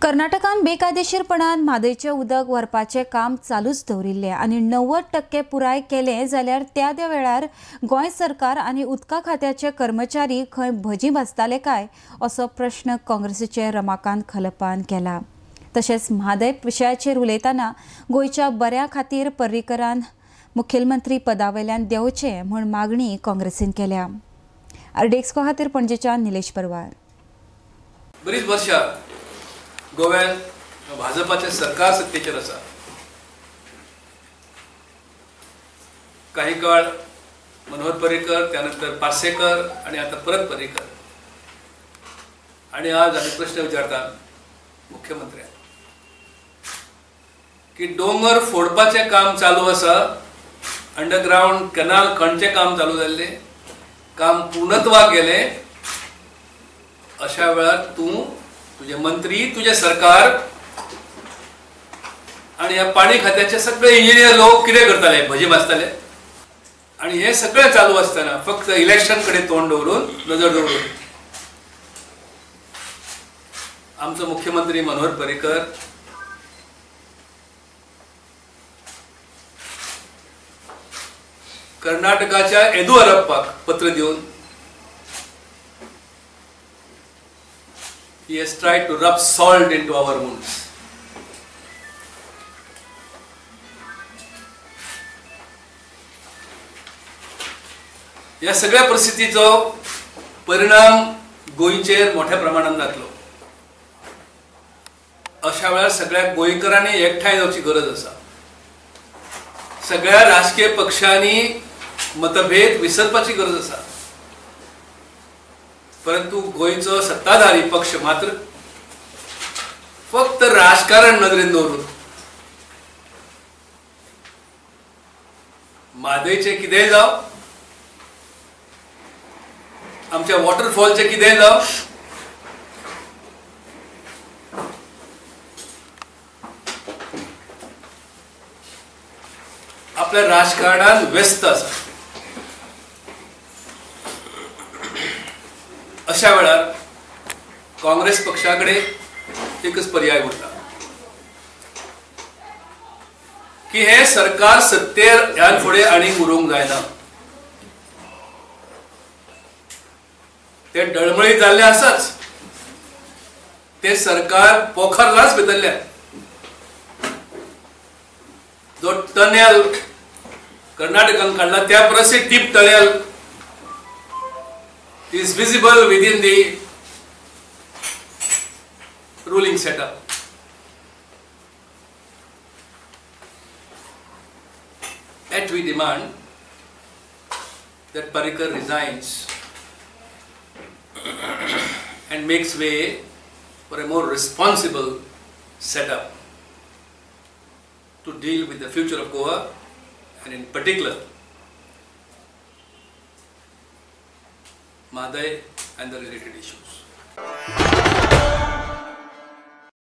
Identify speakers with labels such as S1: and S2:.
S1: कर्नाटकान बेकायदेशीरपणान म्हादयचें उदक व्हरपाचें काम चालूच दवरिल्लें आनी 90% पुराय केलें जाल्यार त्या त्या वेळार गोंय सरकार आनी उदका खात्याचे कर्मचारी खंय भजी भाजताले काय असो प्रश्न काँग्रेसीचे रमाकांत खलपान केला। तशेंच म्हादय विशयाचेर उलयतना गोंयच्या बऱ्या खातीर पर्रीकरान मुखेलमंत्री पदावेल्यान देंवचें म्हूण मागणी काँग्रेसीन केल्या। आरडीएक्सको खातीर पणजेच्यान निलेश परवार।
S2: बरीच वर्षां गोव्यान भाजपाचे सरकार सत्तेचेर आसा। काही काळ मनोहर पर्रीकर, त्यानंतर पार्सेकर आणि आता परत पर्रीकर, आणि आज आम्ही प्रश्न विचारता मुख्यमंत्र्यांक की डोंगर फोडपाचें काम चालू आसा, अंडरग्रावंड कॅनाल खणचें काम चालू जाल्लें, काम पूर्णत्वाक गेलें, अशा वेळार तूं, तुझे मंत्री, तुझे सरकार आणि ह्या पाणी खात्याचे सगळे इंजिनियर लोक कितें करताले, भजी भाजताले। आणि हे सगळे चालू असताना फक्त इलेक्शन कडे तोंड दवरून, नजर दवरून आमचो मुख्यमंत्री मनोहर पर्रीकर कर्नाटकाच्या येदियुरप्पाक पत्र दिवन he has tried to rub salt into our wounds. या सगळ्या परिस्थितीचो परिणाम गोंयचेर मोठ्या प्रमाणात जातलो। अशा वेळार सगळ्या गोंयकारांनी एकठांय जावची गरज आसा। सगळ्या राजकीय पक्षांनी मतभेद विसरपाची गरज आसा, परंतु गोंयचो सत्ताधारी पक्ष मात्र फक्त राजकारण नदरेन दवरून म्हादयचें कितेंय जावं, आमच्या वॉटरफॉलचें कितेंय जावं, आपल्या राजकारणान व्यस्त आसा। अशा वेळार काँग्रेस पक्षाकडे एकच पर्याय उरता की हे सरकार सत्तेर ह्यान फुडें आनीक उरूंक जायना। ते डळमळीत जाल्ले आसाच, ते सरकार पोखरलाच भितरल्यान। जो टनेल कर्नाटकान काडला त्या परस एक deep tunnel is visible within the ruling setup. That we demand that Parrikar resigns and makes way for a more responsible setup to deal with the future of Goa and in particular Mhadei and the related issues.